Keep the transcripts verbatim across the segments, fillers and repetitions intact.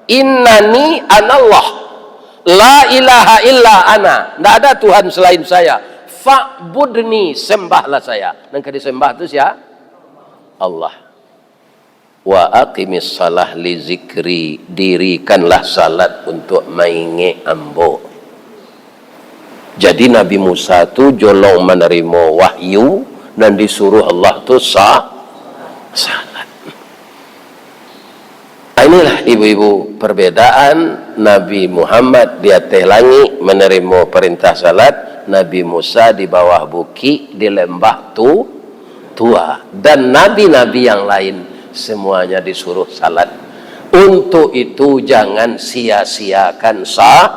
"Innani anallah, la ilaha illa ana, ndak ada Tuhan selain saya, fa'budni, sembahlah saya." Nan ka disembah tu sia? Allah. "Wa aqimis shalah li zikri, dirikanlah salat untuk maingek Ambo." Jadi Nabi Musa tu jolong manarimo wahyu, nan disuruah Allah tu sa-, salat. Inilah ibu-ibu perbedaan Nabi Muhammad di ateh langik manarimo parintah salat, Nabi Musa di bawah bukik di lembah tu, tua, dan nabi-nabi yang lain, semuanya disuruh salat. Untuk itu, jangan sia-siakan sa-,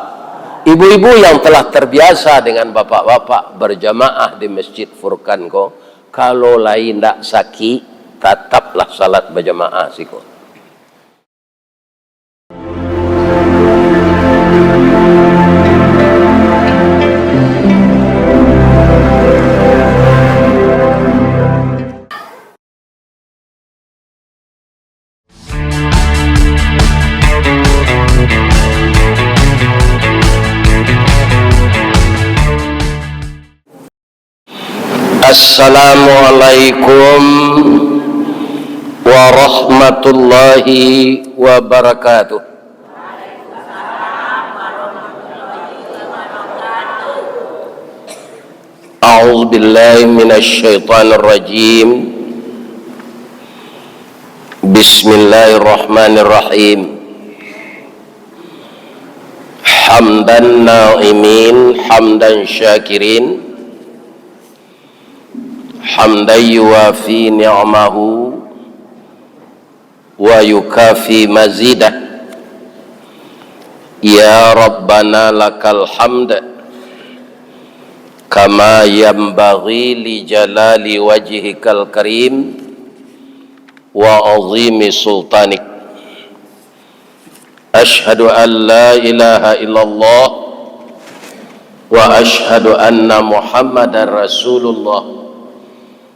ibu-ibu yang telah terbiasa dengan bapak-bapak berjamaah di Masjid Furqan ko, kalau lai ndak sakik, tataplah salat berjamaah siko. Assalamualaikum warahmatullahi wabarakatuh. A'udzu billahi minasy syaithanir rajim. Bismillahirrahmanirrahim. Hamdan na'imin, hamdan syakirin, hamdan yuwafi ni'amahu wa yukafi mazidah. Ya Rabbana lakal hamd, kama yanbaghi li jalali wajhikal karim wa azimi sultanik. Asyhadu an la ilaha illallah, wa asyhadu anna Muhammadar Rasulullah,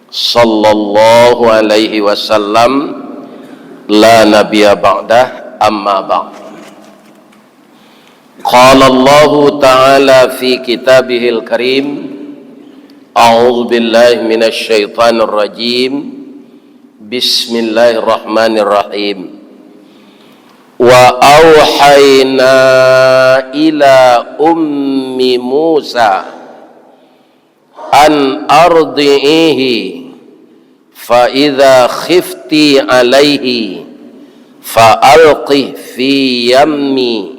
sallallahu alaihi wasallam, la nabiyya ba'dah, amma ba'd. Qala Allahu ta'ala fi kitabihil karim, a'udzu billahi minasy syaithanir rajim. Bismillahirrahmanirrahim. Wa auhayna ila ummi Musa an ardi'ihi, fa idza khifti alaihi, fa alqih fi yammi,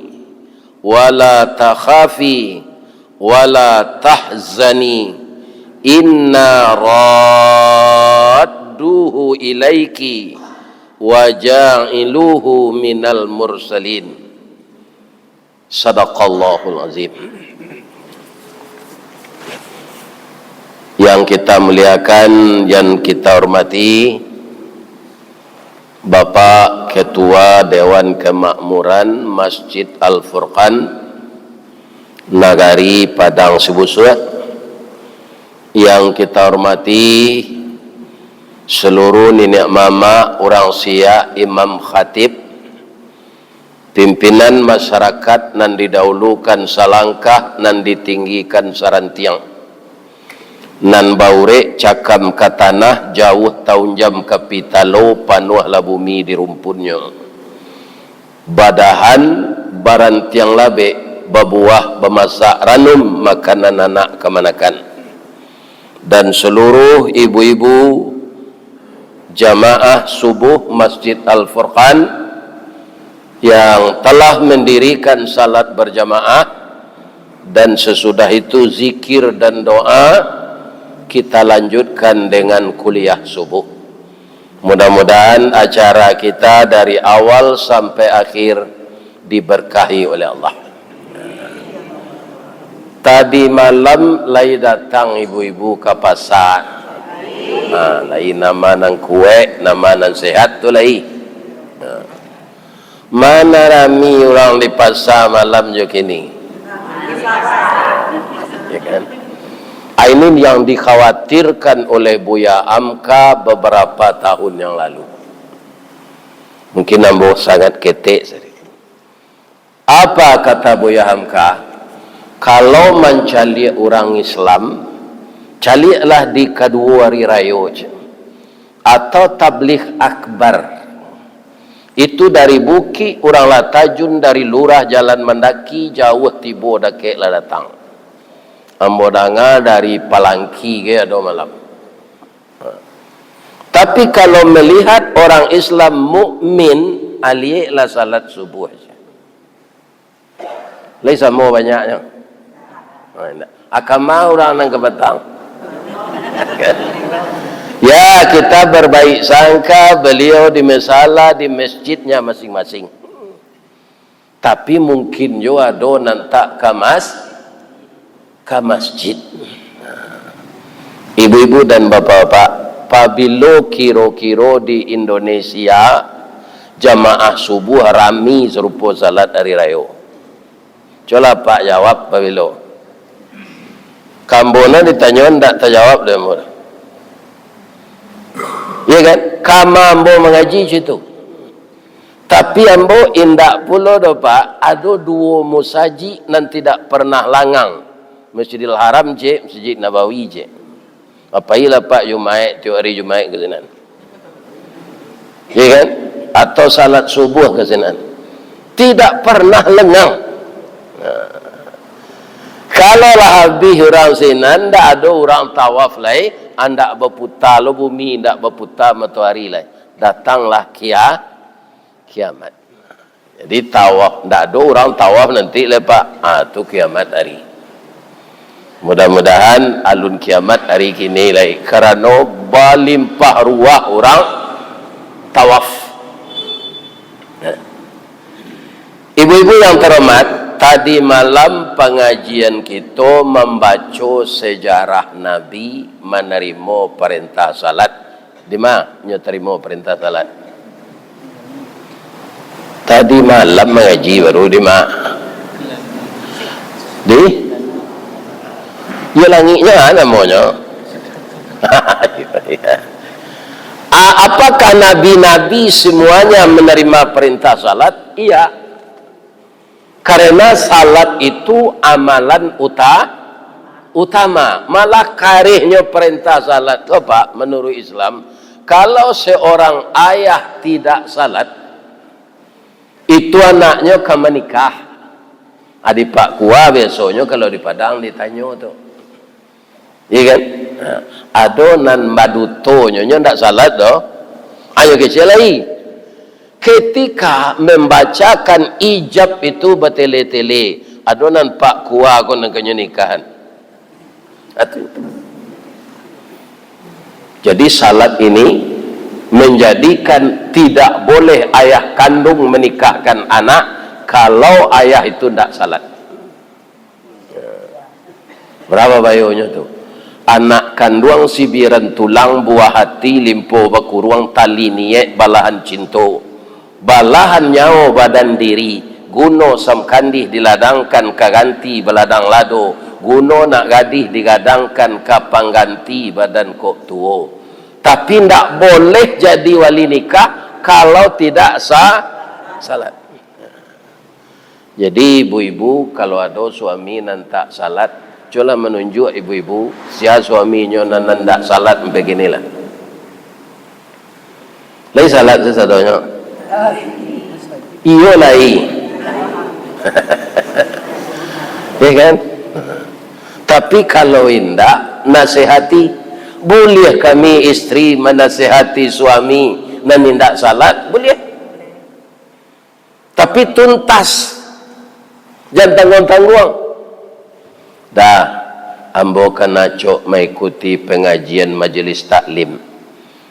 wa la takhafi, wa la tahzani, inna radduhu ilaiki, wa ja'iluhu minal mursalin. Sadaqallahul Azim. Yang kita muliakan, yang kita hormati, Bapak Ketua Dewan Kemakmuran Masjid Al-Furqan, Nagari Padang Sibusuak, yang kita hormati seluruh niniak mamak, urang siak, imam khatib, pimpinan masyarakat nan didahulukan salangkah, nan ditinggikan sarantiang, nan baurek cakam ka tanah, jauah taunjam ka pitalo, panuahlah bumi di rumpunnyo. Badahan barantiang labek, babuah bamasak ranum, makanan anak kamanakan. Dan seluruh ibu-ibu jamaah subuh Masjid Al-Furqan yang telah mendirikan salat berjamaah, dan sesudah itu zikir dan doa, kita lanjutkan dengan kuliah subuh. Mudah-mudahan acara kita dari awal sampai akhir diberkahi oleh Allah. Tadi malam lai datang ibu-ibu ka pasa. Ha, lai nama nan kuek, nama nan sehat tu lai. Ha. Mana rami urang di pasa malam jo kini? Ya kan? Ah, ini yang dikhawatirkan oleh Buya Amka beberapa tahun yang lalu. Mungkin ambo sangat ketek sajo. Apa kata Buya Hamka? Kalau mancaliak urang Islam, caliaklah di kaduo ari rayo, cek. Atau tabligh akbar. Itu dari bukik urang lah tajun, dari lurah jalan mandaki, jauah tibo dakek lah datang. Ambo danga dari Palangki ge ado malam. Ha. Tapi kalau melihat orang Islam mukmin, alieklah salat subuh. Lai samo banyaknyo. Ha, indak. Akama urang nan ka patang. Ya, kita berbaik sangka, beliau di musala, di masjidnya masing-masing. Tapi mungkin jo ado nan tak ka mas-, ka masjid. Ibu-ibu dan bapak-bapak, pabilo kiro-kiro di Indonesia jamaah subuh rami sarupo salat ari rayo? Cubolah Pak jawab pabilo. Ka ambo nan ditanyo ndak tajawab dek ambo. Iya kan? Kama ambo mangaji situ. Tapi ambo indak pulo doh, Pak, ado duo musajik nan tidak pernah langang. Masjidil Haram cek, Masjid Nabawi cek. Pailah Pak Jumaik, tiok ari Jumaik ka sinan. Ya kan? Atau salat subuh ka sinan. Tidak pernah lengang. Nah. Kalau lah habih urang sinan, ndak ado urang tawaf lai, andak baputa lo bumi, ndak baputa matoari lai. Datanglah kia-, kiamat. Jadi tawaf, ndak ado urang tawaf nanti lai, Pak. Ah, tu kiamat hari. Mudah-mudahan alun kiamat hari kini lai, karano balimpah ruah urang tawaf. Nah. Ibu-ibu yang terhormat, tadi malam pangajian kito mambaco sejarah Nabi manarimo parentah salat. Di ma nyo tarimo parentah salat? Tadi malam mangaji baru di ma? Di? Yo, langiknyo namonyo. A-, apakah nabi-nabi semuanya menerima perintah salat? Iya. Karena salat itu amalan uta-, utama. Malah karehnyo perintah salat tu, Pak, menurut Islam, kalau seorang ayah tidak salat, itu anaknyo ka manikah. Adi Pak Kua biasonyo kalau di Padang ditanyo tu. Iya kan? Nah, ado nan badutonyo, nyo ndak salat doh. Ayo kecek lai. Ketika membacakan ijab itu batele-tele, ado nan Pak Kua ko nan kanyo nikahan. Atu. Jadi salat ini menjadikan tidak boleh ayah kandung menikahkan anak kalau ayah itu ndak salat. Bara bahayonyo tu. Anak kanduang sibiran tulang, buah hati limpo bakuruang, tali niaik balahan cinto, balahan nyawo badan diri, guno samkandih diladangkan ka ganti baladang lado, guno nak gadih digadangkan ka pangganti badan kok tuo. Tapi ndak boleh jadi wali nikah kalau tidak sa-, salat. Jadi, ibu-ibu, kalau ado suami nan tak salat, cubolah manunjuak ibu-ibu, sia suaminyo nan, nan ndak salat, sampai kini lah. Lai salat sasadonyo? Iyo, lai. Ya kan? Tapi kalau indak, nasihati. Buliah kami istri manasihati suami nan indak salat? Buliah. Tapi tuntas, jan tangguang-tangguang. Dah, ambo kan acok maikuti pangajian majelis taklim.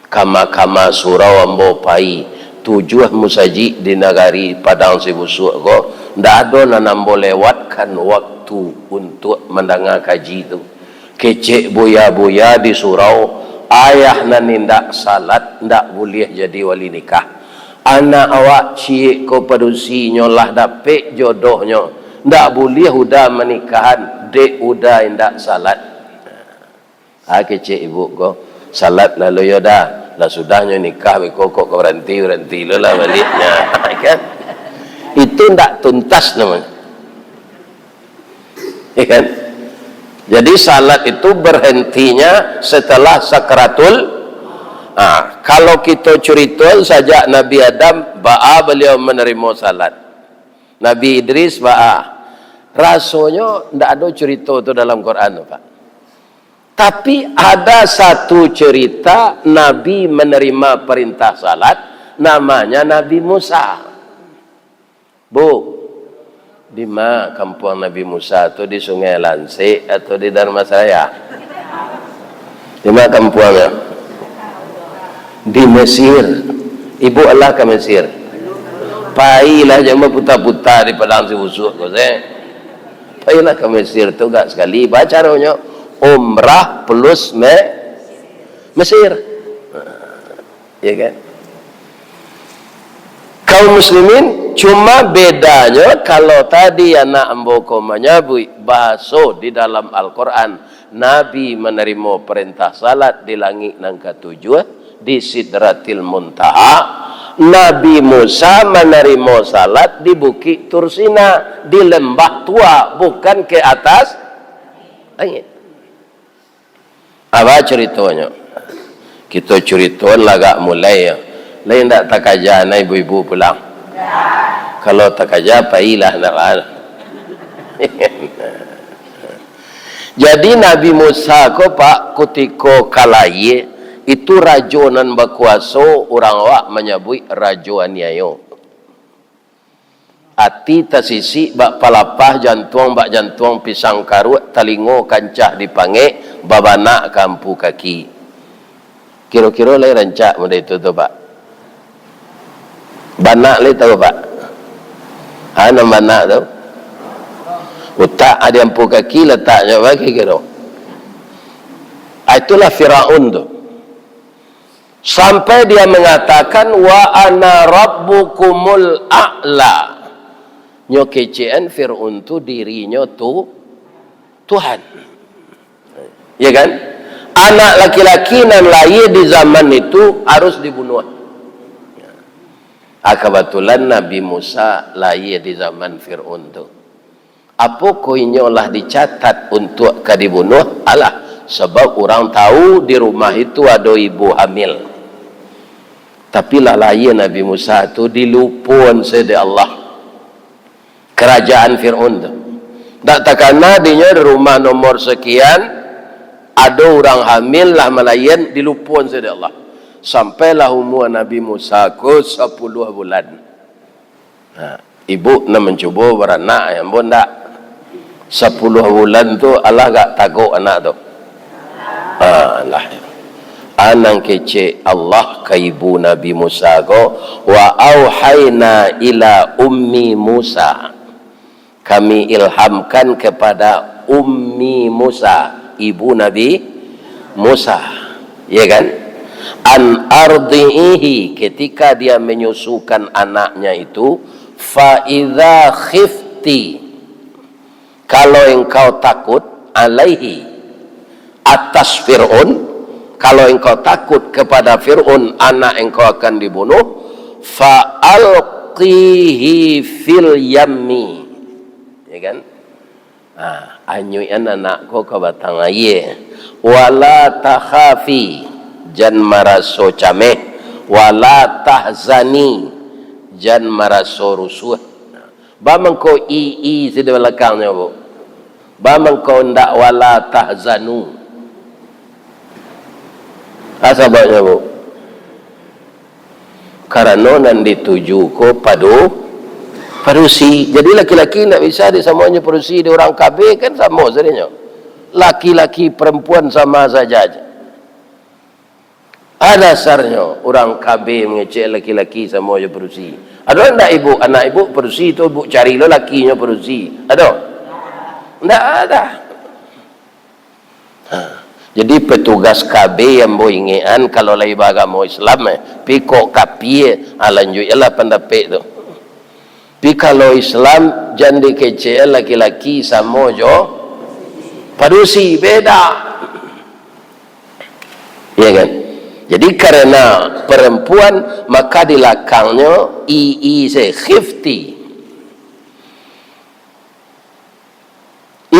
Kama-kama surau ambo pai, tujuah musajik di nagari Padang Sibusuak ko, ndak ado nan ambo lewatkan waktu untuak mandanga kaji tu. Kecek buya-buya di surau, ayah nan indak salat, ndak buliah jadi wali nikah. Anak awak ciek ko padusi, nyo lah dapek jodohnyo, ndak buliah uda manikahan, dek uda indak salat. Ah, kecek ibu ko, salat lalu yo dah, lah sudahnyo nikah beko kok ka baranti, baranti lo lah baliaknyo, kan? Itu ndak tuntas namanya. Ya kan? Jadi salat itu berhentinya setelah sakaratul. Ah, kalau kita curito sajak Nabi Adam, baa beliau menerima salat. Nabi Idris, baa. Rasonyo ndak ado curito tu dalam Quran tu, Pak. Tapi ada satu cerita Nabi menerima perintah salat, namanya Nabi Musa. Bu, di ma kampuang Nabi Musa tu, di Sungai Lansik atau di Dharmasraya? Di ma kampuangnyo? Di Mesir. Ibu alah ka Mesir? Pailah, jan baputa-puta di Padang Sibusuak ko se. Pailah ka Mesir tu agak sakali. Baa caronyo? Umrah plus Me-, Mesir. Ya kan? Kaum muslimin, cuma bedanyo, kalau tadi anak ambo ko manyabuik bahaso di dalam Al-Quran, Nabi manarimo parentah salat di langik nan katujuah, di Sidratil Muntaha, Nabi Musa manarimo salat di Bukik Tursina, di lembah Tuwa, bukan ke atas langik. Apa curitonyo? Kito curitoan lah agak mulai yo. Lai ndak takaja na ibu-ibu pulang? Kalau takaja, pailah ndak lah. Jadi Nabi Musa ko, Pak, kutiko ka layie, itu rajo nan bakuaso, urang awak manyabuik rajo aniayo. Ati tasisik bak palapah, jantuang bak jantuang pisang karuak, talingo kancah dipangek, babanak ka ampu kaki. Kiro-kiro lai rancak model itu tu, Pak? Banak lai tahu, Pak? Ha, nan banak tu? Utak ado ampu kaki lataknyo, baa kiro-kiro? Ah, itulah Firaun tu. Sampai dia mengatakan, "Wa ana rabbukumul a'la." Nyo kecekan Fir'aun tu dirinyo tu Tuhan. Ya kan? Anak laki-laki nan lahia di zaman itu harus dibunuah. Ah, kebetulan Nabi Musa lahia di zaman Fir'aun tu. Apokoh inyo lah dicatat untuak ka dibunuah? Alah, sabab urang tahu di rumah itu ado ibu hamil. Tapi lah lahia Nabi Musa tu, dilupoan se dek Allah. Kerajaan Fir'aun tu. Ndak takana dinyo di rumah nomor sekian, ado urang hamil lah malahian, dilupoan se dek Allah. Sampailah umua Nabi Musa ko sapuluah bulan. Ha, ibu nan mancubo baranak, ambo ndak. Sapuluah bulan tu, alah agak tagok anak tu. Ha, lah. A nan kecek Allah ka ibu Nabi Musa ko, "Wa auhaina ila ummi Musa." Kami ilhamkan kepada ummi Musa, ibu Nabi Musa, ya kan? An ardi'ihi, ketika dia menyusukan anaknya itu, fa idza khifti, kalau engkau takut, alaihi, atas Fir'aun, kalau engkau takut kepada Fir'aun, anak engkau akan dibunuh, fa alqihi fil yammi. Ya kan? Ha, anyuikan anak ko ka batang aia. Wala takhafi, jan maraso cameh. Wala tahzani, jan maraso rusuah. Ba mangko i, i si di balakangnyo, Bu? Ba mangko ndak wala tahzanu? A sababnyo, Bu? Karano nan dituju ko padu-, padusi. Jadi laki-laki ndak bisa disamoan jo padusi, di urang K B kan samo sadonyo. Laki-laki perempuan sama saja. A dasarnyo urang K B mangecek laki-laki samo jo padusi. Ado ndak ibu, anak ibu padusi tu, ibu cari lo lakinyo padusi? Ado? Ndak ada. Ha. Jadi petugas K B ambo ingekan, kalau lai baagamo Islam, eh, pi kok kapie, ah, lanjuiklah pandapek tu. Pi kalau Islam, jan dikecekan laki-laki samo jo padusi, beda. Ya kan? Jadi karena perempuan, maka di lakangnyo i, i se, khifti.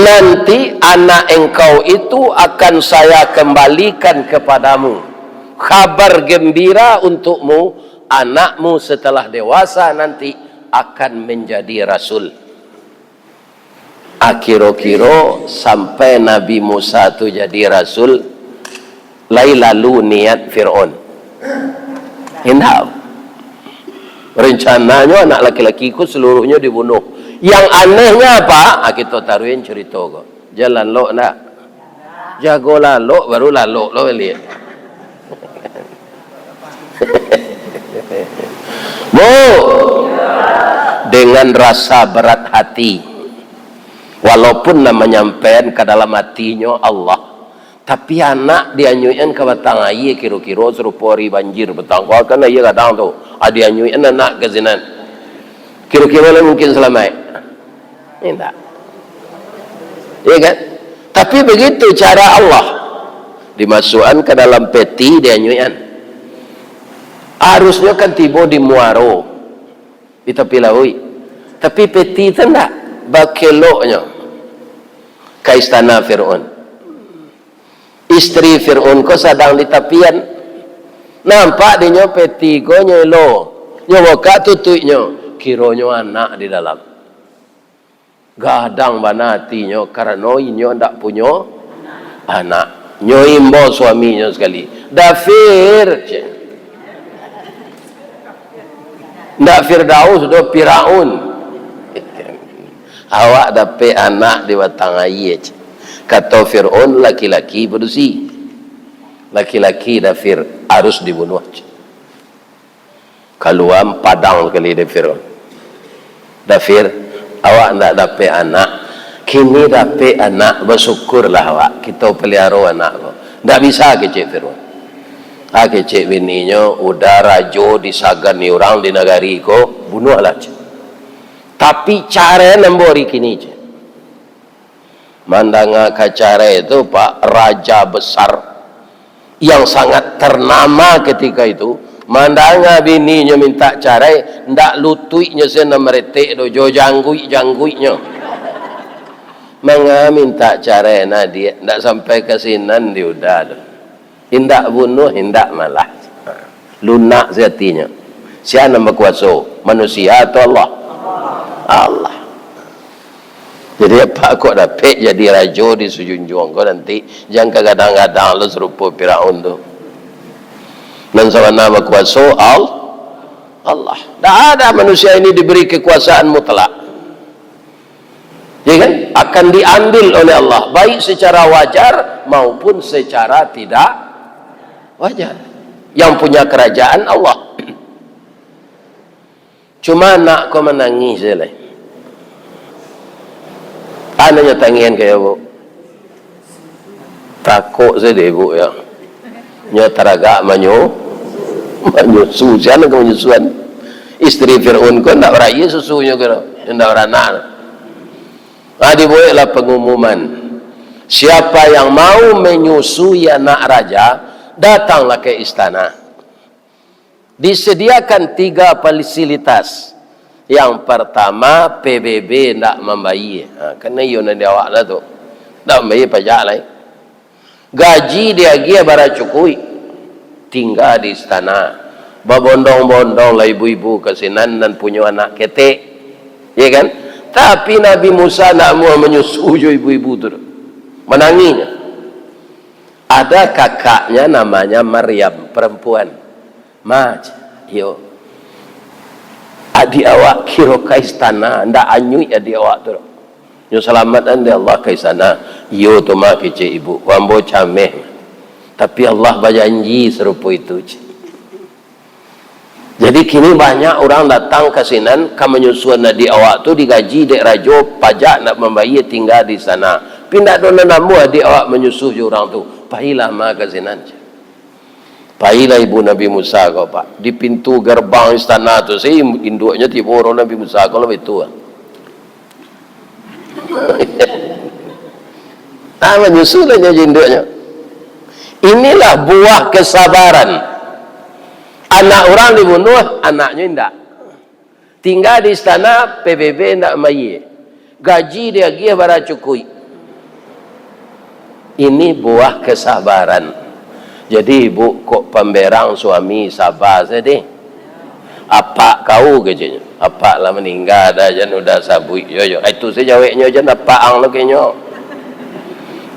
Nanti anak engkau itu akan Saya kembalikan kepadamu. Kabar gembira untukmu, anakmu setelah dewasa nanti akan menjadi rasul. Ah, kiro-kiro sampai Nabi Musa tu jadi rasul, lai lalu niat Fir'aun? Indak. Rencananyo anak laki-laki ko seluruhnyo dibunuh. Yang anehnya apa? Ah, kito taruihan carito ko. Jan lalok ndak? Jago lalok, baru lalok lo baliak. Bu, dengan rasa berat hati, walaupun nan manyampaian ka dalam hatinyo Allah, tapi anak dianyuikan ka batang aia, kiro-kiro sarupo ari banjir batang, kan aia gadang tu, ah, dianyuikan anak ka sinan. Kiro-kiro lah mungkin salamaik? Indak. Iya kan? Tapi begitu cara Allah. Dimasukkan ke dalam peti, dianyuikan. Harusnyo kan tibo di muaro, di tapi lauik. Tapi peti tu ndak, bakeloknyo ka istana Fir'aun. Isteri Fir'aun ko sadang di tapian. Nampak dinyo peti ko nyo elo. Nyo bukak tutuiknyo. Kironyo anak di dalam. Gadang bana atinyo, karano inyo ndak punyo anak. Nyo imbau suaminyo sakali. "Dafir," cek. Ndak Firdaus doh, Firaun. "Awak dapek anak di batang aia," cek. Kato Firaun, "Laki-laki padusi. Laki-laki, Dafir, harus dibunuh," cek. Kalua padang sakali dek Firaun. "Dafir, awak ndak dapek anak. Kini dapek anak, basyukurlah awak. Kito paliaro anak ko." "Ndak bisa," kecek Firaun. Ah, kecek bininyo, "Uda rajo disagani urang di nagari ko, bunuahlah," cek. "Tapi carai ambo ari kini," cek. Mandanga ka carai tu, Pak, raja besar yang sangat ternama ketika itu, mandanga bininyo minta carai, ndak lutuiknyo se nan maretek do, jo jangguik-jangguiknyo. "Manga minta carai, nah, diak, ndak sampai ka sinan di Uda tu." Indak bunuh, indak malah. Lunak se atinyo. Sia nan bakuaso? Manusia atau Allah? Allah. Jadi, apak kok dapek jadi rajo di Sujunjuang ko nanti, jan ka gadang-gadang lo sarupo Firaun tu. Nan sabana bakuaso Al-, Allah. Ndak ada manusia ini diberi kekuasaan mutlak. Ya kan? Akan diambil oleh Allah, baik secara wajar maupun secara tidak wajar. Yang punya kerajaan Allah. Cuma anak ko manangih se lai. Ado nyo tangian ka ibu. Takok se dek ibu, yo. Nyo taragak manyu-, manyusu. Sia nan ka manyusuan? Isteri Firaun ko ndak baraia susunyo ko, ndak baranak. Nah, dibueklah pengumuman. Siapa yang mau menyusui anak raja, datanglah ke istana. Disediakan tiga fasilitas. Yang pertama, P B B ndak mambayia. Ha, karano iyo nan di awak lah tu. Ndak mambayia pajak lai. Gaji diagiah baracukuik. Tingga di istana. Babondong-bondong lah ibu-ibu ka sinan nan punyo anak ketek. Ya kan? Tapi Nabi Musa ndak amuah manyusu jo ibu-ibu tu. Manangihnyo. Ada kakaknya namanya Maryam, perempuan. "Ma," cek, "iyo, adiak awak kiro ka istana, ndak anyuik adiak awak tu doh. Nyo salamaikkan dek Allah ka istana." "Iyo tu, Ma," kecek ibu, "ambo cameh. Tapi Allah bajanji sarupo itu," cek. Jadi kini banyak urang datang ka sinan, ka manyusuan adiak awak tu, digaji dek rajo, pajak ndak mambayia, tingga di istana. Tapi ndak ado nan amuah adiak awak manyusu jo urang tu. Pailah, Ma, ka sinan, cek. Pailah ibu Nabi Musa ko, Pak. Di pintu gerbang istana tu se, induaknyo tibo, Nabi Musa ko lah baitu. Ah, manyusu lah nyo jo induaknyo. Inilah buah kesabaran. Anak urang dibunuh, anaknyo indak. Tingga di istana, P B B indak mambayia. Gaji diagiah baracukuik. Ini buah kesabaran. Jadi, ibu kok pamberang suami, saba sajo deh. Apak kau, keceknyo. Apak lah maningga, dah jan uda sabuik yo, yo. Itu sajo jaweknyo, jan apak ang lo kenyo.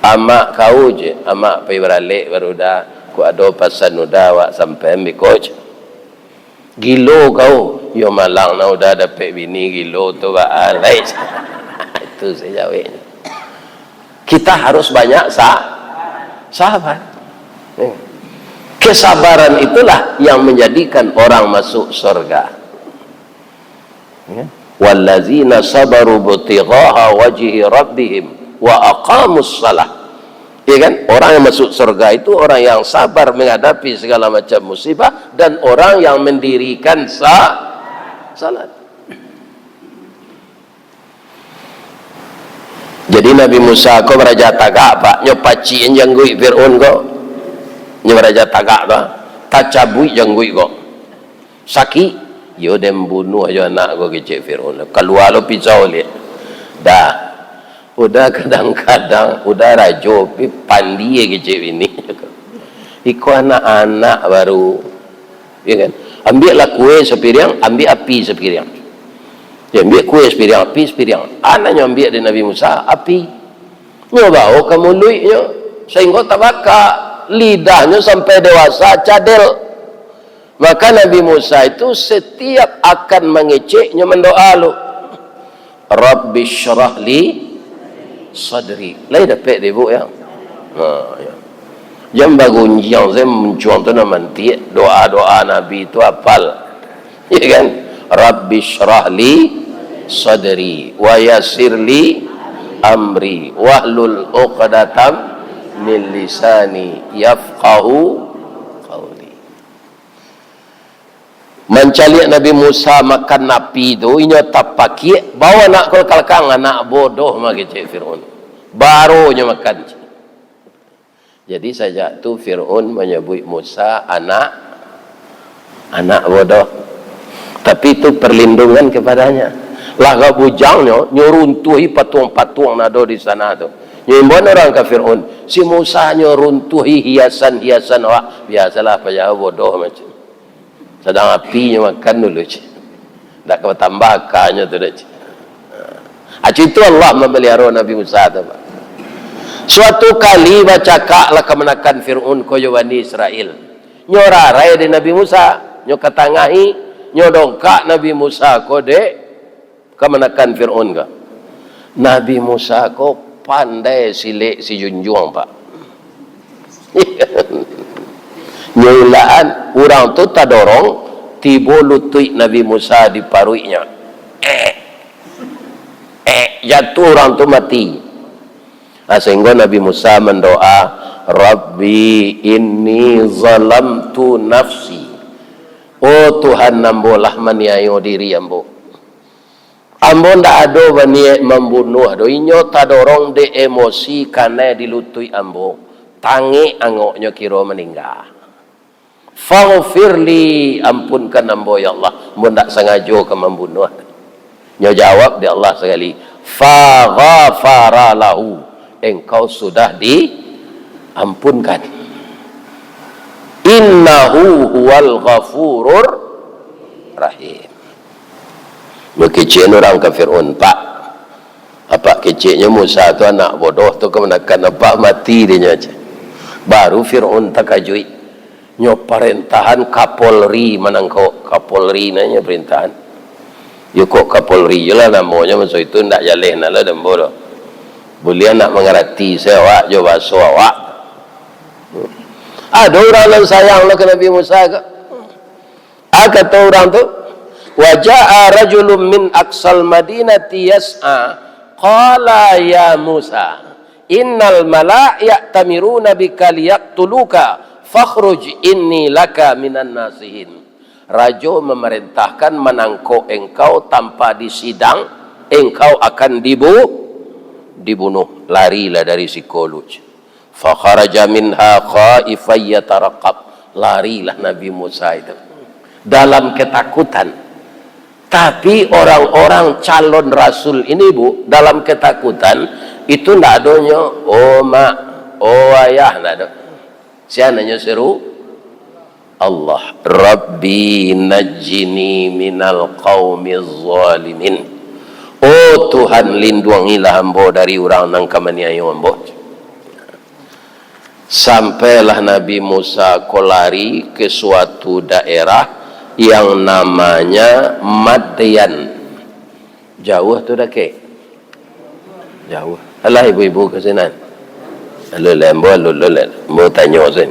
Amak kau, cek. Amak pai baralek baru dah. Kok ado pasan uda awak sampaian beko, cek. Gilo kau, yo malang nah uda dapek bini gilo tu baa lai. Itu sajo jaweknyo. Kita harus banyak sa-, sabar. Ya. Kesabaran itulah yang menjadikan orang masuk surga. Ya. "Wallazina sabaru ibtigha'a wajhi rabbihim wa aqamus shalah." Ya kan? Orang yang masuk surga itu orang yang sabar menghadapi segala macam musibah dan orang yang mendirikan sa-, salat. Jadi Nabi Musa ko baraja tagak, Pak. Nyo pacik jangguik Fir'aun ko. Nyo baraja tagak tu, tacabuik jangguik ko. Sakik, yo den bunuah jo anak ko, kecek Fir'aun. Kalua lo pisau liak. Dah. Uda kadang-kadang, uda rajo, pi pandie kecek bini. Iko anak-anak baru. Ya kan? Ambiaklah kue sapiriang, ambiak api sapiriang. Ya, ambiak kue sapiriang, api sapiriang. Anaknyo ambiak dari Nabi Musa, api. Nyo bao ka muluiknyo, sahinggo tabaka. Lidahnyo sampai dewasa cadel. Maka Nabi Musa itu setiap akan mangecek, nyo mandoa lu, "Rabbi syrah li sadri." Lai dapek deh, Bu, ya? Ha, ya. Jan bagunjiang sajo muncuang tu nan mantiak. Doa-doa Nabi tu apal. Ya kan? "Rabbi syrah li sadri, wa yassir li amri, wahlul uqdatam min lisani yafqahu qauli." Mancaliak Nabi Musa makan api tu, inyo tapakiak, bao anak ko ka balakang, anak bodoh mah kecek Fir'aun. Baru nyo makan. Jadi, sajak tu Fir'aun manyabuik Musa anak, anak bodoh. Tapi itu perlindungan kepadanya. Lah agak bujangnyo, nyo runtuhi patuang-patuang nan ado di sana tu. Nyo imbauan urang ka Fir'aun, "Si Musa nyo runtuhi hiasan-hiasan awak." Biasolah, paja bodoh macam. Sadang api nyo makan dulu, cik. Ndak ka batambah akanyo tu doh, cik. Ha. Acik tu Allah mamaliharo Nabi Musa tu, Pak. Suatu kali bacakaklah kamanakan Fir'aun ko jo Bani Israel. Nyo rarai dek Nabi Musa, nyo katangahi, nyo dongkak Nabi Musa ko dek kamanakan Fir'aun ko. Nabi Musa ko pandai silek sijunjuang, Pak. Nyo ilakan, urang tu tadorong, tibo lutuik Nabi Musa di paruiknyo. Eh, eh, jatuah urang tu mati. Nah, sahinggo Nabi Musa mandoa, "Rabbi inni zalamtu nafsi." Oh Tuhan, ambo lah maniayo diri ambo. Ambo ndak ado baniaik mambunuah doh, inyo tadorong dek emosi kanai di lutuik ambo. Tangik angoknyo kiro maningga. Faghfirli, ampunkan ambo, ya Allah, ambo ndak sangajo ka mambunuah. Nyo jawab dek Allah sakali, "Faghafara lahu," engkau sudah diampunkan. "Innahu huwal ghafurur rahim." Bakecek urang ka Fir'aun, "Pak, apak keceknyo Musa tu anak bodoh tu kamanakan apak mati," dek nyo, cek. Baru Fir'aun takajuik. Nyo parentahan Kapolri manangkok. Kapolri nyo parentahan. Yo kok Kapolri je lah namonyo, maso itu ndak jaleh nak lah dambo doh. Buliah nak mangarati se awak jo bahaso awak. Ado urang nan sayang lah ka Nabi Musa ko. Ah, kato urang tu, "Wa ja'a rajulun min aqsal madinati yas'a, qala ya Musa, innal mala'a ya'tamiruna bika liyaqtuluka, fakhruj inni laka minan nasihin." Rajo mamarentahkan manangkok engkau tanpa disidang, engkau akan dibu-, dibunuh. Larilah dari siko lu. Fakharaja minha khaifan yataraqab. Larilah Nabi Musa itu dalam ketakutan. Tapi orang-orang calon rasul ini, Bu, dalam ketakutan itu ndak adonyo, "Oh, Mak, Oh ayah, ndak ado. Sia nan nyo seru? Allah. "Rabbi najjini minal qaumiz zalimin." Oh Tuhan, linduangilah ambo dari urang nan ka maniayo ambo. Sampailah Nabi Musa ko lari ke suatu daerah yang namanya Madyan. Jauah tu dakek? Jauah. Alah ibu-ibu ka sinan. Lalu lembo, lalu lembo tanyo sen.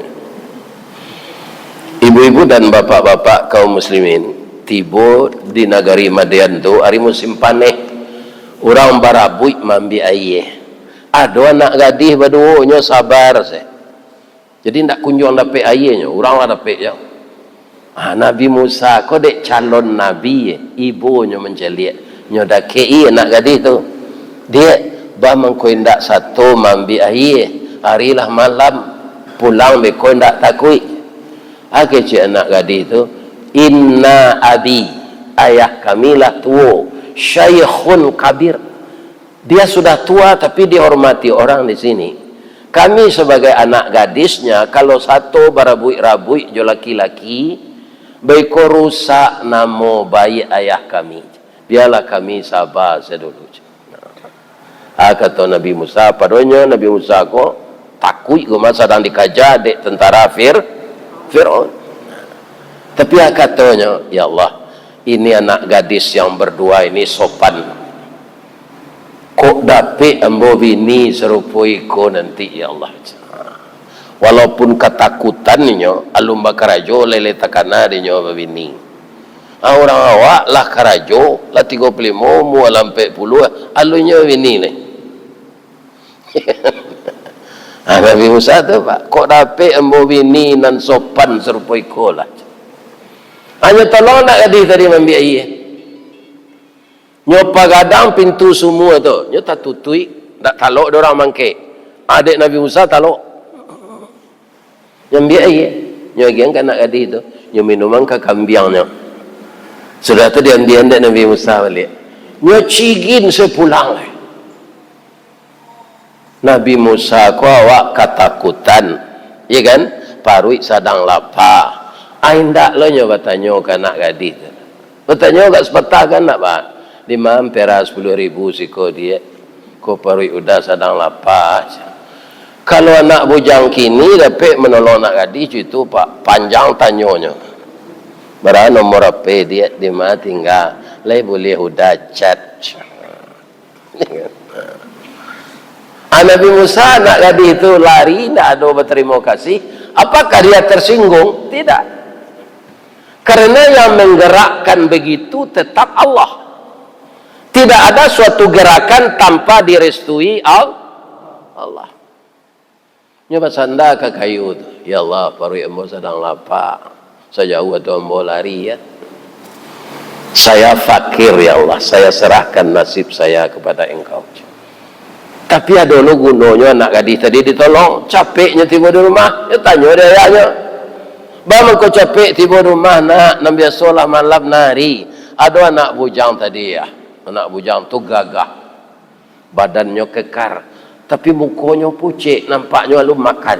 Ibu-ibu dan bapak-bapak kaum muslimin, tibo di nagari Madyan tu ari musim paneh. Urang barabuik maambiak aia. Ado anak gadih baduo, nyo sabar se. Jadi, ndak kunjuang dapek aianyo, urang lah dapek jo. Ah, Nabi Musa ko dek calon nabi, ibonyo mancaliak, nyo dakek-i anak gadih tu. "Diak, bah mangko indak sato maambiak aia, ari lah malam, pulang beko indak takuik." Ah, kecek anak gadih tu, "Inna abi, ayah kami lah tuo, syaikhun kabir." Dia sudah tua, tapi dihormati orang di sini. Kami sebagai anak gadisnya, kalau sato barabuik-rabuik jo laki-laki, baiko rusak namo baiak ayah kami. Biarlah kami saba sadulu. Ah, kato Nabi Musa, padonyo Nabi Musa ko takuik ko mah sadang dikaja dek tentara Fir-, Firaun. Tapi ah, katonyo, "Ya Allah, ini anak gadis yang berdua ini sopan. Kok dapek ambo bini sarupo iko nanti, ya Allah." Walaupun katakutan inyo, alun bakarajo, lai-lai takana dek inyo babini. Ah, urang awak lah karajo, lah tigo puluah limo, umua lah ampek puluah, alun inyo babini lai. Ah, Nabi Musa tu, Pak, "Kok dapek ambo bini nan sopan sarupo iko lah." Hanyo tolong anak gadih tadi maambiak aia. Nyo pagadang pintu sumua tu, nyo tatutuik, ndak talok dek urang mangkek. Adek Nabi Musa talok. Nyo ambiak aia, nyo agiahan ka anak gadih tu, nyo minuman ka kambiangnyo. Sudah tu diambiakan dek Nabi Musa baliak. Nyo cigin sapulang lai. Nabi Musa ko awak katakutan, ya kan? Paruik sadang lapa. Ai, indak lo nyo batanyo ka anak gadih tu. Batanyo agak sapatah kan, nak, Pak? "Di ma ampera sapuluah ribu siko, Diak? Ko paruik Uda sadang lapa." Kalau anak bujang kini dapek manolong anak gadih, itu, Pak, panjang tanyonyo. "Bara nomor H P, Diak? Di ma tingga? Lai buliah Uda chat?" Ah, Nabi Musa, anak gadih tu lari, ndak ado batarimo kasih. Apakah dia tersinggung? Tidak. Karena yang menggerakkan begitu tetap Allah. Tidak ada suatu gerakan tanpa direstui Al-, Allah. Nyo basanda ka kayu tu, "Ya Allah, paruik ambo sadang lapa. Sajauah tu ambo lari, ya. Saya fakir, ya Allah. Saya serahkan nasib saya kepada Engkau." Tapi ado lo gunonyo anak gadih tadi ditolong. Capeknyo tibo di rumah, nyo tanyo dek ayahnyo, "Ba mangko capek tibo di rumah, Nak? Nan biasolah malam nari." Ado anak bujang tadi, ya. Anak bujang tu gagah. Badannyo kekar, tapi mukonyo pucek, nampaknyo alun makan.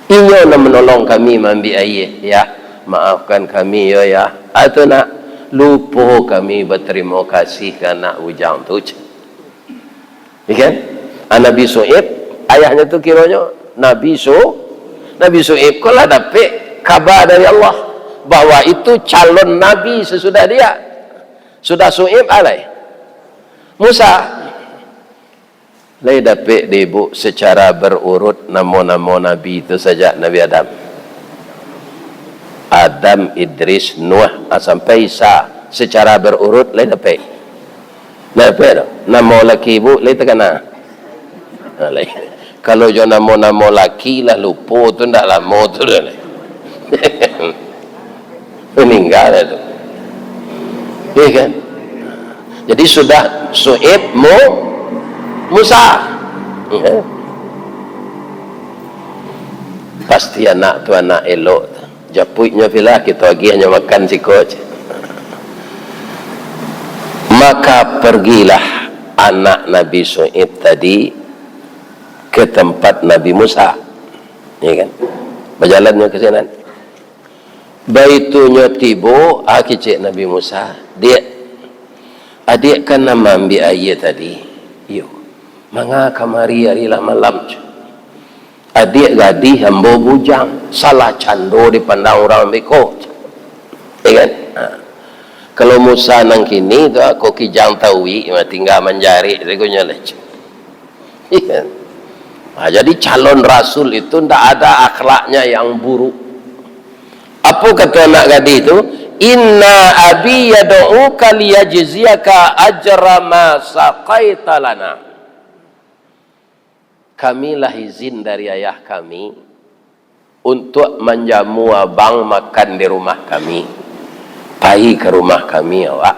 Inyo nan manolong kami maambiak aia, Yah. Maafkan kami yo, Yah. Ah, tu nak, lupo kami batarimo kasih ka anak bujang tu. Ikan? Ah, Nabi Su'aib, ayahnyo tu kironyo Nabi Su-, Nabi Su'aib ko lah dapek kaba dari Allah bahwa itu calon nabi sasudah dia. Sudah Su'aib, alai Musa. Lai dapek diibuk secara berurut namo-namo nabi tu sajak Nabi Adam. Adam, Idris, Nuh, ah, sampai Isa secara berurut lai dapek. Lai dapek tu. Namo laki ibuk lai takana. Ha, lai. Kalau jo namo-namo laki lah lupo tu ndak lamo tu dah lai. Maningga lah tu. Iya kan? Jadi sudah Su'aib, Mu-, Musa. Ya. Pasti anak tu anak elok. Japuiknyo pilah, kito agiahnyo makan siko, cek. Maka pergilah anak Nabi Su'aib tadi ka tampat Nabi Musa. Ya kan? Bajalannyo ka sinan. Baitu nyo tibo, ah, kecek Nabi Musa, "Diak, adiak kan nan maambiak aia tadi?" "Iyo." "Manga kamari ari lah malam?" "Adiak gadih, ambo bujang, salah cando dipandang urang beko." Ya kan? Ha. Kalau Musa nan kini tu, ko kijang tauik, tingga manjarik sagonyo lah. Ya kan? Ha, jadi calon rasul itu ndak ada akhlaknya yang buruk. Apo kato anak gadih tu? "Inna abi yad'uka liyajziyaka ajra ma saqaita lana." Kami lah izin dari ayah kami untuak manjamu abang makan di rumah kami. Pai ka rumah kami awak.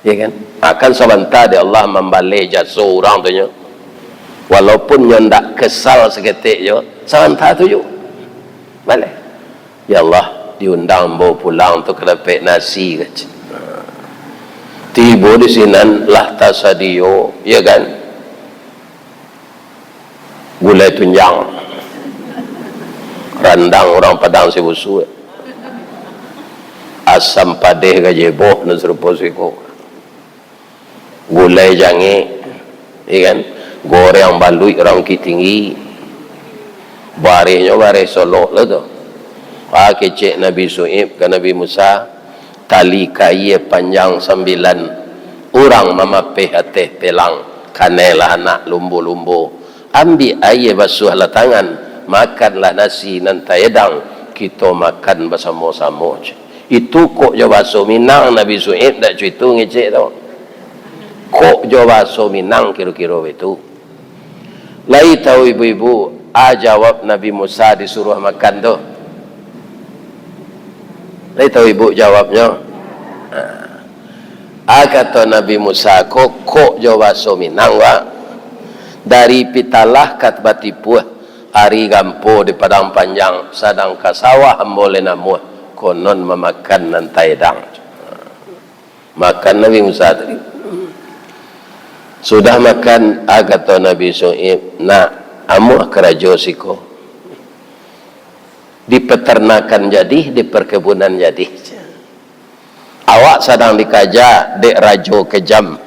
Ya kan? Akan sabanta dek Allah mambaleh jaso urang tu nyo. Walaupun nyo ndak kesal saketek jo, sabanta tu ju. Baleh. "Ya Allah, diundang ambo pulang tu ka dapek nasi," kecek. Tibo di sinan lah tasadio, ya kan? Gulai tunjang. Randang urang Padang Sibusu. Asam padeh gajebo nan sarupo siko. Gulai jangek, ya kan? Goreng baluik urang Bukittinggi. Barehnyo bareh Solok lo tu. Ah, kecek Nabi Su'aib ka Nabi Musa, "Tali kaia panjang sambilan, urang mamapeh ateh pelang, kanailah anak lumbo-lumbo. Ambiak aia basuahlah tangan, makanlah nasi nan taedang, kito makan basamo-samo." Itu kok jo bahaso Minang, Nabi Su'aib dak co itu ngecek tu. Kok jo bahaso Minang kiro-kiro itu. Lai tahu ibu-ibu, a jawab Nabi Musa disuruah makan tu? Lai tahu ibu jawabnyo? Ha. A kato Nabi Musa ko, kok jo bahaso Minang, Pak. Dari Pitalah ka Batipuah, ari gampo di Padang Panjang, sadang ka sawah ambo lai namuah, konon mamakan nan taedang. Makan Nabi Musa tadi. Sudah makan, a kato Nabi Su'aib, "Nak, amuah karajo siko. Di peternakan jadi, di perkebunan jadi. Awak sadang dikaja dek rajo kejam.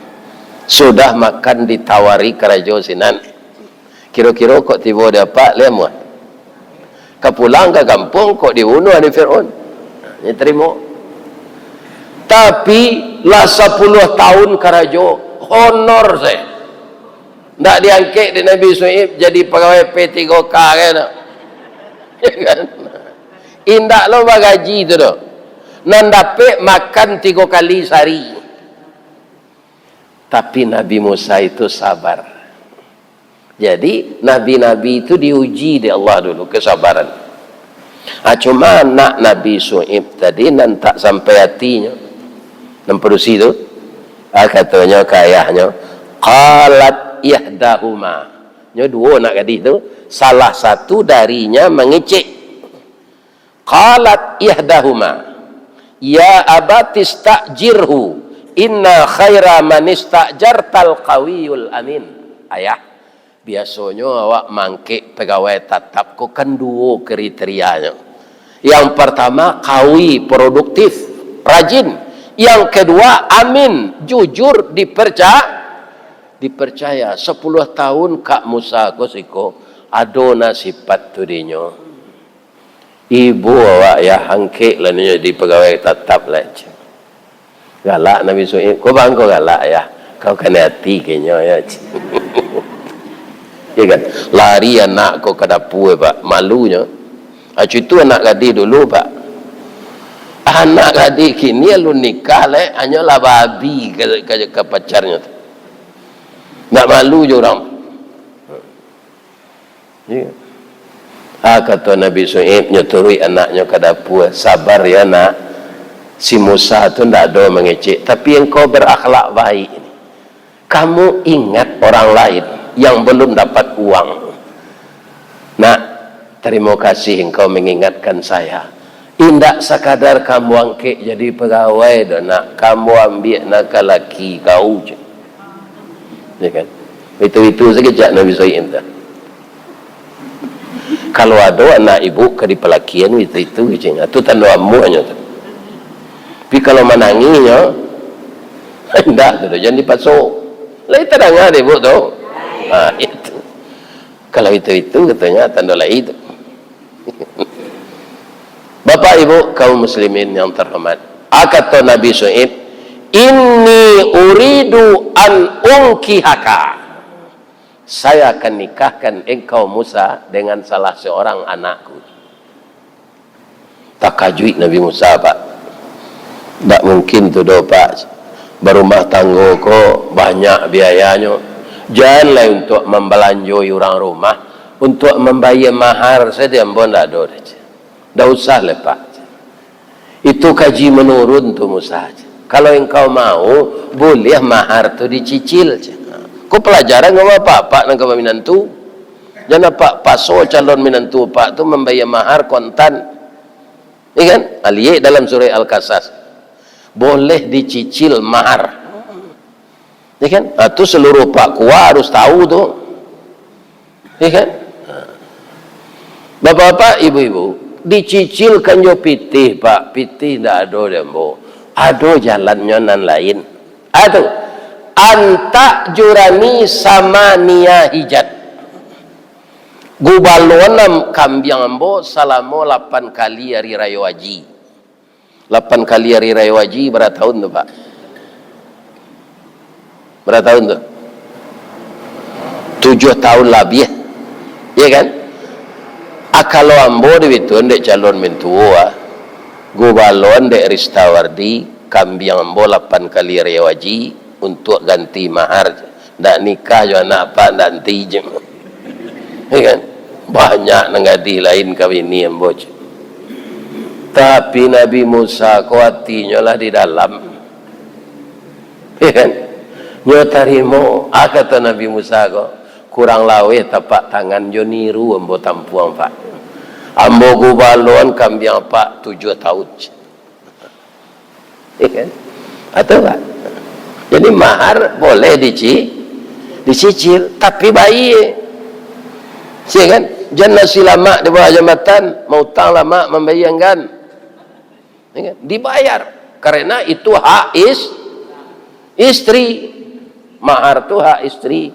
Sudah makan ditawari karajo sinan. Kiro-kiro kok tibo di apak, lai amuah? Ka pulang ka kampuang kok dibunuah dek Fir'aun." Nyo tarimo. Tapi lah sapuluah tahun karajo, honor sajo. Ndak diangkek dek Nabi Su'aib jadi pagawai P tigo K kan? Ya kan? Indak lo bagaji tu doh. Nan dapek makan tigo kali sahari. Tapi Nabi Musa itu sabar. Jadi, nabi-nabi itu diuji dek Allah dulu, kesabaran. Ah, cuma anak Nabi Su'aib tadi nan tak sampai hatinyo. Nan padusi tu, ah, katonyo ka ayahnyo, "Qalat ihdahuma." Nyo duo anak gadih tu, salah satu darinya mangecek. Qalat ihdahuma, "Ya abati sta'jirhu, inna khaira man ista'jartal qawiyul amin." Ayah, biasonyo awak mangkek pegawai tatap ko kan duo kriterianyo. Yang pertama, kawi, produktif, rajin. Yang kedua, amin, jujur, diperca-, dipercaya. Sapuluah tahun Kak Musa ko siko, ado nah sipat tu dinyo. Ibo awak, yah, angkek lah nyo jadi pagawai tatap lah. Galak Nabi Su'aib, "Ko bangko galak, yah. Kau kanai ati kenyo, ya." Ya kan? Lari anak ko ka dapua, Pak. Malunyo. Ah, itu anak gadih dulu, Pak. Anak gadih kini alun nikah, leh, hanyo lah babi ka, ka, ka pacarnyo tu. Ndak malu jo urang. Iya. Ah, kato Nabi Su'aib, nyo turuik anaknyo ka dapua, "Sabar ya, Nak. Si Musa tu ndak ado mangecek, tapi engkau berakhlak baik. Kamu ingat orang lain yang belum dapat uang. Nak, terima kasih engkau mengingatkan saya. Indak sakadar kamu angkek jadi pegawai doh, Nak. Kamu ambiak nak ka laki kau je." Ya kan? Itu-itu sakecek Nabi Soib tu. Kalau ado anak ibu ka dipalakian itu-itu keceknyo, tu tando amuahnyo tu. Tapi kalau manangihnyo, indak tu doh, jan dipaso. Lai tadanga dek ibu tu. Ha, itu. Kalau itu-itu katonyo tando lai tu. Bapak Ibu kaum muslimin yang terhormat, a kato Nabi Soib, "Inni uridu an unkihaka." Saya akan nikahkan engkau, Musa, dengan salah seorang anakku. Takajuik Nabi Musa, Pak. Ndak mungkin tu doh, Pak. Barumah tanggo ko banyak biayanyo. Jan lai untuak mambalanjoi urang rumah, untuak mambayia mahar sajo ambo ndak ado doh. Ndak usah lai, Pak. Itu kaji manurun tu, Musa. Kalau engkau mau, buliah mahar tu dicicil. Ko palajaran ka bapak-bapak nan ka baminantu. Jan apak paso calon minantu apak tu mambayia mahar kontan. Iya kan? Aliek dalam surah Al-Qasas. Boleh dicicil mahar. Ya kan? Ha, tu seluruh Pak Kua harus tahu tu. Ya kan? Ha. Bapak-bapak, ibu-ibu, dicicilkan jo pitih, Pak. Pitih ndak ado dek ambo. Ado jalannyo nan lain. Ado. Antak jurani sama nia hijat. Gubaloan kambiang ambo salamo lapan kali ari rayo haji. Lapan kali ari rayo haji, bara tahun tu, Pak? Bara tahun tu? Tujuah tahun labiah. Ya kan? A, kalau ambo di Bituan dek calon mintuo, ah. Gubaloan dek Ristawardi, kambiang ambo lapan kali rayo haji untuak ganti mahar. Ndak nikah jo anak apak, ndak anti je. Ya kan? Banyak nan gadih lain ka bini ambo je. Tapi Nabi Musa ko atinyo lah di dalam. Ya kan? Nyo tarimo, a kato Nabi Musa ko, "Kurang laweh tapak tangan jo niru ambo tampuang, Pak. Ambo gubaloan kambiang apak tujuah tahun." Ya kan? Atau enggak? Jadi mahar boleh dici-, dicicil, tapi bayia. Ya kan? Jan nasi lamak di bawah jambatan, mautang lamak mambayia anggan. Ya kan? Dibayar. Karena itu hak is-, istri. Mahar tu hak istri.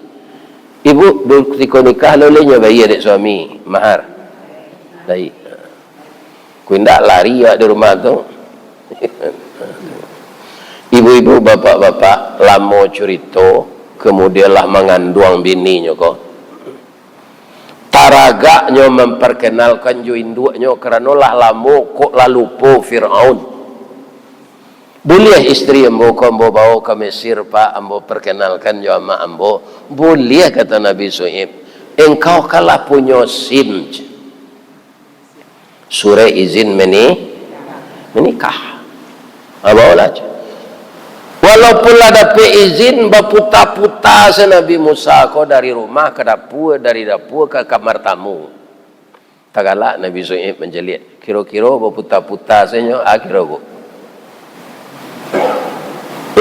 Ibu, kutiko nikah, lo lai nyo bayia dek suami mahar? Lai. Kok indak, lari awak di rumah tu. Ibu-ibu, bapak-bapak, lamo curito, kemudian lah manganduang bininyo ko. Taragaknyo mamparkenalkan jo induaknyo, karano lah lamo kok lah lupo Firaun. "Buliah istri ambo ko ambo bawo ka Mesir, Pak, ambo parkenalkan jo amak ambo?" "Buliah," kato Nabi Su'aib. "Engkau kan lah punyo SIM," surek izin mani-, manikah. Ha, bawolah. Walaupun lah dapek izin, baputa-puta se Nabi Musa ko dari rumah ka dapua, dari dapua ka kamar tamu. Tagalak Nabi Su'aib mancaliak. Kiro-kiro baputa-puta se nyo, ah, kiro, Bu.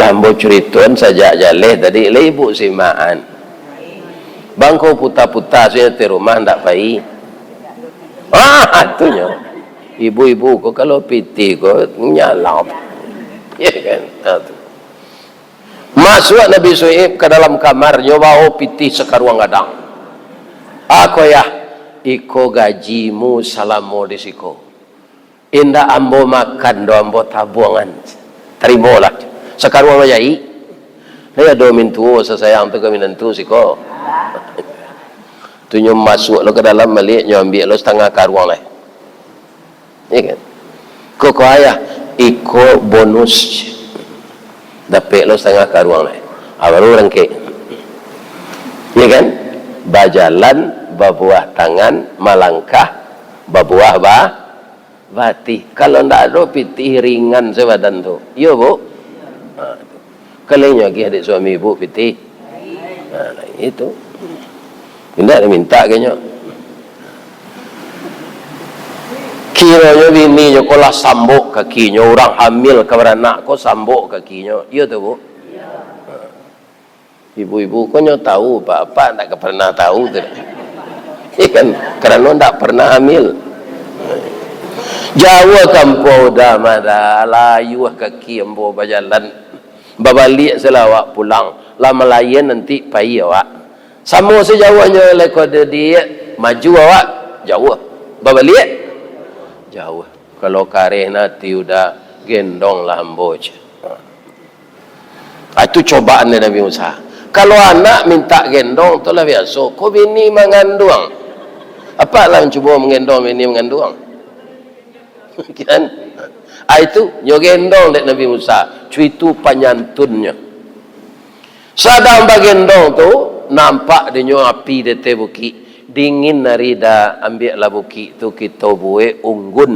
Lah ambo curitoan sajak jaleh tadi, lah ibu simakan. Bangko puta-puta sajo di rumah ndak pai. Ah, tu nyo. Ibu-ibu ko kalau pitih ko nyalap. Ya kan? Ah, tu. Masuak Nabi Su'aib ka dalam kamarnyo, bawo pitih sakaruang gadang. "Ako yah, iko gajimu salamo di siko." "Indak ambo makan doh, ambo tabuangan." "Tarimolah." Sakaruang bajaik. Lai ado mintuo sasayang tu ka minantu siko. Tu nyo masuak lo ka dalam baliak, nyo ambiak lo satangah karuang lai. Ya kan? "Ko, ko ayah, iko bonus." Dapek lo satangah karuang lai. Ah, baru rangkek. Ya kan? Bajalan babuah tangan, malangkah babuah ba-, batih. Kalau ndak ado pitih, ringan se badan tu. Iyo, Bu? Ha, tu. Kalian nyo agiah dek suami ibu pitih. Ha, itu. Indak diminta ka nyo. Kironyo bininyo ko lah sambok kakinyo, urang hamil ka baranak ko sambok kakinyo. Iyo tu, Bu? Ha. Ibu-ibu ko nyo tahu, bapak ndak ka pernah tahu tu. Iya kan? Karano ndak pernah hamil. Jauah kampuang Uda mah, Da, layuah kaki ambo bajalan. Babaliak se lah awak pulang. Lah malayan nanti pai awak. Samo sajauahnyo lai ko di, maju awak, jauah. Babaliak, jauah. Kalau kareh ati Uda, gendonglah ambo, ceh. Ah, itu cobaan dari Nabi Musa. Kalau anak minta gendong, tu lah biaso. Ko bini manganduang. Apak lah mancubo manggendong bini manganduang? Kan? Ah, itu, nyo gendong dek Nabi Musa. Cuitu panyantunnyo. Sadang bagendong tu, nampak dinyo api di ateh bukik. Dingin ari, Da, ambiaklah bukik tu, kito buek unggun.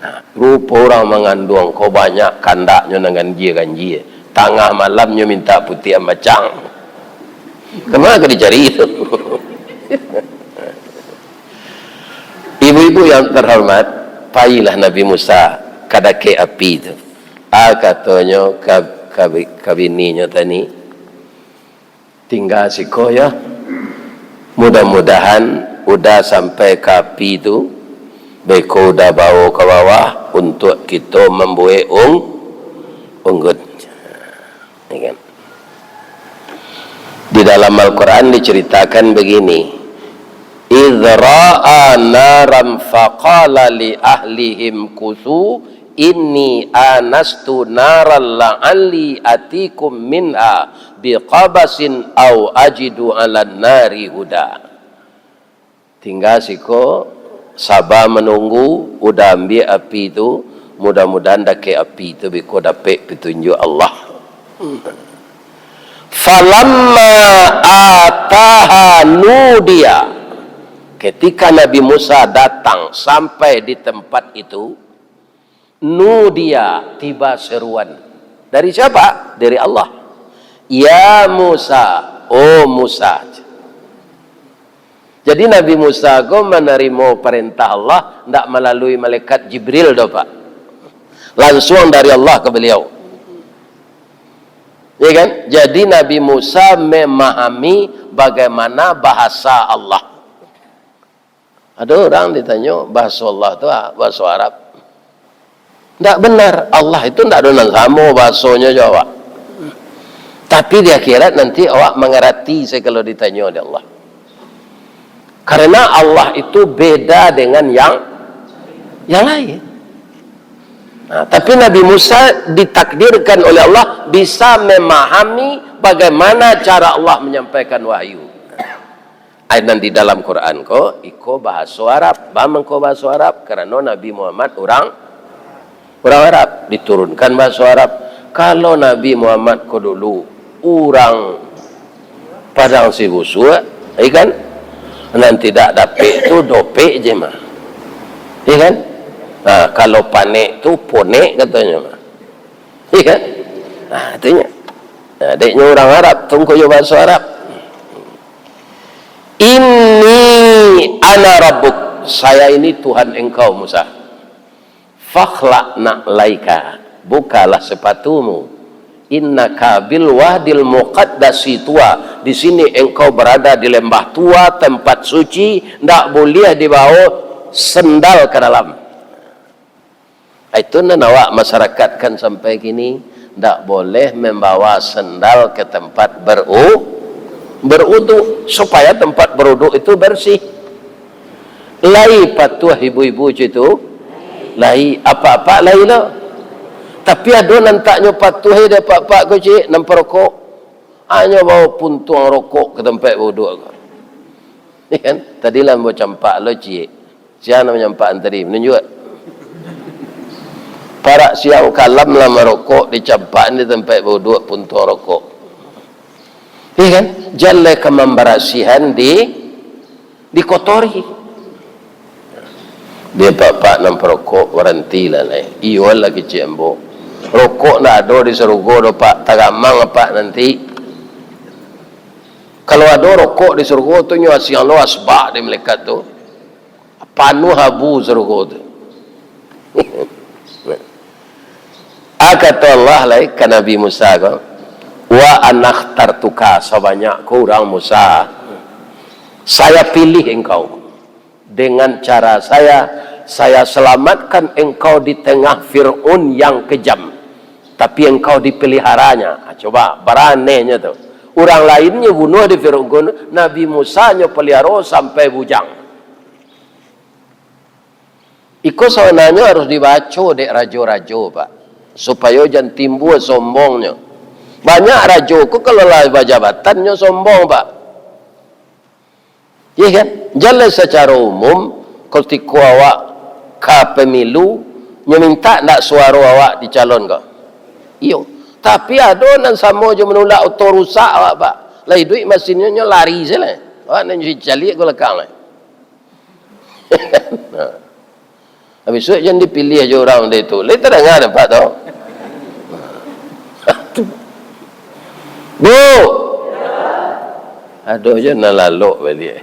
Nah, rupo urang manganduang ko banyak kandaknyo nan ganjia-ganjia. Tangah malam nyo minta putihan bacang. Kama ka dicari tu? Ibu-ibu yang terhormat, pailah Nabi Musa ka dakek api tu. Ah, katonyo ka, ka, ka bininyo tadi, Tingga siko yo. Mudah-mudahan Uda sampai ka api tu, beko Uda bawo ka bawah untuak kito mambuek ung-, unggun. Ya kan? Di dalam Al-Quran diceritakan begini, "Idh ra'a naran faqala li ahlihim kuthu, inni anastu naran la'alli atikum minha biqabasin au ajidu 'alan nari huda." Tingga siko, saba manunggu, Uda ambiak api tu, mudah-mudahan dakek api tu beko dapek pitunjuak Allah. Falamma ataha nudiya. Ketika Nabi Musa datang sampai di tempat itu, nudiya, tiba seruan. Dari siapa? Dari Allah. "Ya Musa, oh Musa." Jadi Nabi Musa ko manarimo parentah Allah ndak malalui malaikat Jibril doh, Pak. Lansuang dari Allah ka baliau. Ya kan? Jadi Nabi Musa memahami bagaimana bahasa Allah. Ado urang ditanyo, "Bahaso Allah tu, ah, bahaso Arab?" Ndak benar. Allah itu ndak ado nan samo bahasonyo jo awak. Tapi di akhirat nanti awak mangarati se kalau ditanyo dek Allah. Karena Allah itu beda dengan yang, yang lain. Nah, tapi Nabi Musa ditakdirkan oleh Allah bisa memahami bagaimana cara Allah menyampaikan wahyu. Ai nan di dalam Quran ko, iko bahaso Arab. Baa mangko bahaso Arab? Karano Nabi Muhammad urang, urang Arab, diturunkan bahaso Arab. Kalau Nabi Muhammad ko dulu urang Padang Sibusuak, iya kan? Nan tidak dapek tu dopek je mah. Iya kan? Nah, kalau panek tu ponek katonyo mah. Iya kan? Nah, itu nyo. Nah, dek nyo urang Arab, tungku jo bahaso Arab. "Inni ana rabbuk, saya ini Tuhan engkau, Musa. Fakhla' na'laika, bukalah sepatumu. Innaka bil wadil muqaddasi tuwa, di sini engkau berada di lembah tuwa, tempat suci, ndak buliah dibawo sendal ka dalam." Itu nan awak masyarakatkan sampai kini, ndak boleh membawa sendal ke tempat beru-, berudu, supaya tempat berudu itu bersih. Lai patuah ibu-ibu cak itu? Lai, apak-apak lai lo. Tapi ado nan tak nyo patuah dek apak-apak ko, cik, nan parokok. Hanyo bawa puntuang rokok ke tempat berudu ko. Ya kan? Tadi lah ambo campak lo, cik. Sia nan manyampak tadi, manunjuak. Parak siang kalam lah marokok, dicampakan di tampek bauduak puntuang rokok. Iya kan? Jan lai ka mambarasihan di, dikotori. Dek apak-apak nan parokok, barantilah lai. Iyo lah kecek ambo. Rokok ndak ado di sarugo doh, Pak. Tagamang apak nanti. Kalau ado rokok di sarugo tu, nyo asiang lo asbak di malaikat tu. Panuah abu sarugo tu. Ah, kato Allah lai ka Nabi Musa ko, Wa ana ikhtartuka, sabanyak ko urang Musa. Saya pilih engkau. Dengan cara saya, saya selamatkan engkau di tengah Fir'aun yang kejam. Tapi engkau dipeliharanya. Ah, coba, baraninyo tu. Urang lain nyo bunuah di Fir'aun, Nabi Musa nyo peliharo sampai bujang. Iko sabananyo harus dibaco dek rajo-rajo, Pak, supayo jan timbua sombongnyo. Banyak rajo ko kalau lah bajabatan nyo sombong, Pak. Iya kan? Jan lah sacaro umum, kutiko awak ka pemilu, nyo mintak ndak suaro awak dicalon ko? Iyo. Tapi ado nan samo jo manulak oto rusak awak, Pak. Lah iduik masinnyo, nyo lari se lah. Awak nan caliak ko lekang lah. Nah. Habis tu jan dipiliah jo urang dek tu. Lai tadanga dek Apak tu? Bu! Aduh, jan nan lalok baliak.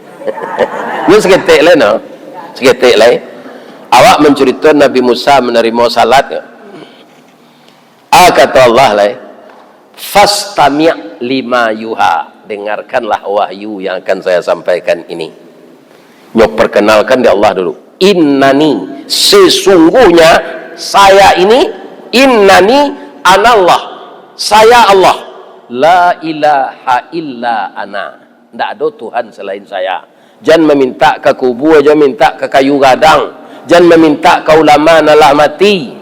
Ni saketek lai, no. Saketek lai. Awak mancurito Nabi Musa manarimo salat. Ah, kato Allah lai, "Fastami' lima yuha." Dengarkanlah wahyu yang akan saya sampaikan ini. Nyo perkenalkan dek Allah dulu. "Innani, sesungguhnya saya ini, innani anallah, saya Allah. La ilaha illa ana. Ndak ado Tuhan selain saya." Jan mamintak ka kubua, jan mintak ka kayu gadang, jan mamintak ka ulama nan lah mati.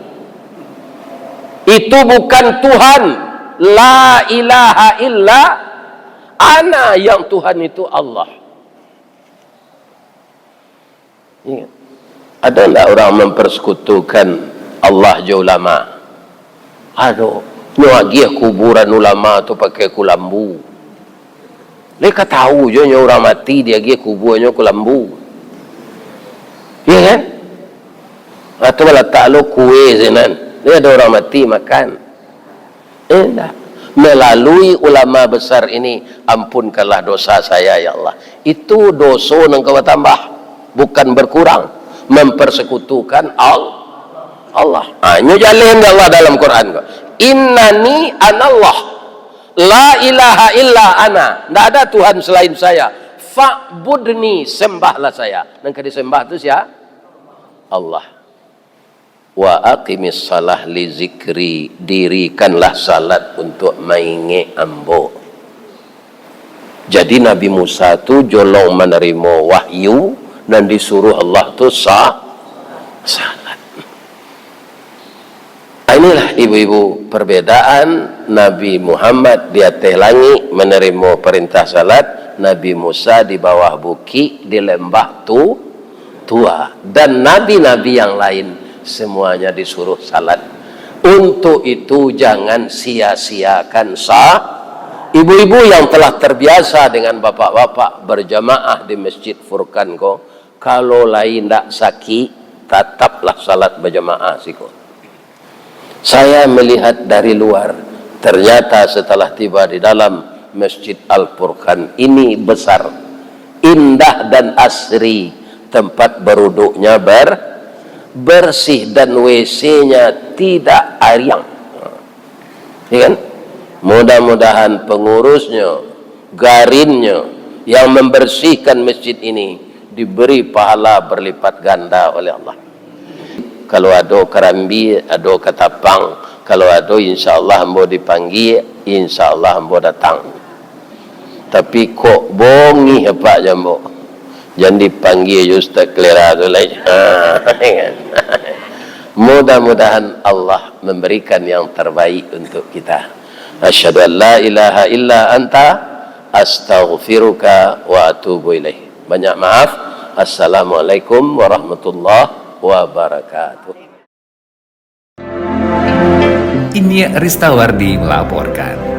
Itu bukan Tuhan. La ilaha illa ana, yang Tuhan itu Allah. Ingat, ada ndak urang mempersekutukan Allah jo ulama? Ado. Nyo agiah kuburan ulama tu pakai kulambu. Lai ka tahu jo nyo urang mati diagiah kubuanyo kulambu. Iya kan? Atau latak lo kue sinan. Ni ado urang mati makan. Indak. Melalui ulama besar ini, ampunkanlah dosa saya, ya Allah. Itu doso nan ka batambah, bukan berkurang. Mempersekutukan Al-, Allah. Ha, nyo jaleh dek Allah dalam Quran ko. "Innani anallah. La ilaha illa ana." Ndak ada Tuhan selain saya. "Fa'budni, sembahlah saya." Nan ka disembah tu sia? Allah. "Wa aqimis shalah li zikri, dirikanlah salat untuk maingek Ambo." Jadi Nabi Musa tu jolong manarimo wahyu, nan disuruh Allah tu sa-, salat. Inilah ibu-ibu perbedaan Nabi Muhammad di ateh langik manarimo parintah salat, Nabi Musa di bawah bukik di lembah tu, Tuwa, dan nabi-nabi yang lain, semuanya disuruh salat. Untuk itu, jangan sia-siakan sa-, ibu-ibu yang telah terbiasa dengan bapak-bapak berjamaah di Masjid Furqan ko, kalau lai ndak sakik, tataplah salat bajamaah siko. Saya melihat dari luar, ternyata setelah tiba di dalam Masjid Al-Furqan ini besar, indah dan asri, tempat beruduknya ber-, bersih dan W C-nya tidak ariang. Ya kan? Mudah-mudahan pengurusnya, garinnyo yang membersihkan masjid ini diberi pahala berlipat ganda oleh Allah. Kalau ado karambia, ado katapang, kalau ado, insya Allah ambo dipanggia, insya Allah ambo datang. Tapi kok bongih apak jo ambo, jan dipanggia jo Ustaz Klera tu lai. Ha, kan? Mudah-mudahan Allah memberikan yang terbaik untuk kita. Asyhadu an la ilaha illa anta, astaghfiruka wa atubu ilaik. Banyak maaf. Assalamualaikum warahmatullahi wabarakatuh. Inyiak Ristawardi melaporkan.